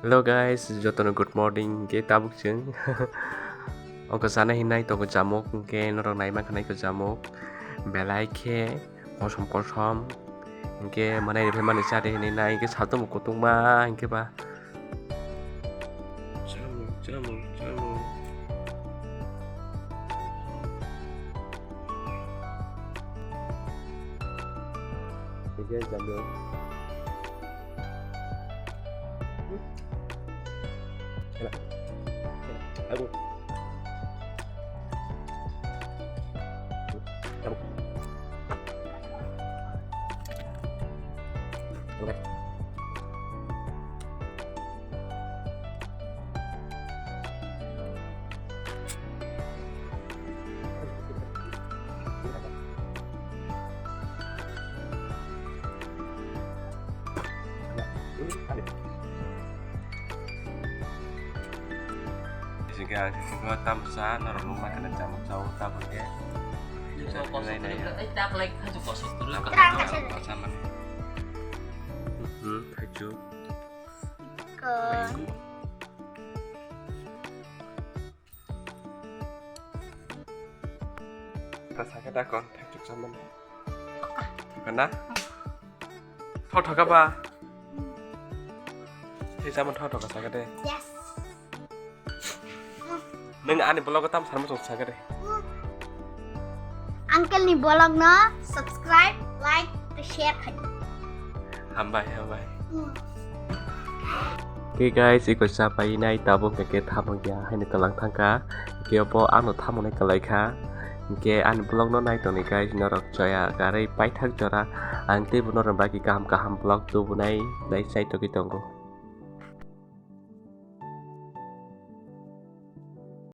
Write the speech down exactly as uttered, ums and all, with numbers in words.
Hello guys, jotono good morning. Hingke tabuk chwng oko sana hinai tongo jamok, hingke norok nai mankha nai ko jamok belai khe kosom kosom, hingke manai rifai mani chade hinui nai, hingke satung bo kutung ma hingke ba. Chwng, chwng, chwng. Hingke jamok. Singke ang singko tamsa norok nung makhana chamung chao tabuk khe. Ai tak lai kha ju kosok tulu. Tamsa man. Hmm, khachu. Kon. Ta sakhe da kon, thak chuk chamani. Kana? Tho tho ka ba? Thai chamani tho tho ka sakhe de. Yes. Nung ani vlog tam sarma chuk sakhe de. Uncle ni vlog no subscribe, like, share khai. Hambai, hambai. Hmm. Khe guys, iko chapai nai tabuk hwnkhe khe thamung ya haino tolang thangkha. Khe bo ano thamungnai kwlai kha. Khe ani vlog no nai tongni guys, norok chaya karwi paithak jora. Ang teibo norok bagwi kaham kaham vlog tubunai nai chai togwi tongo.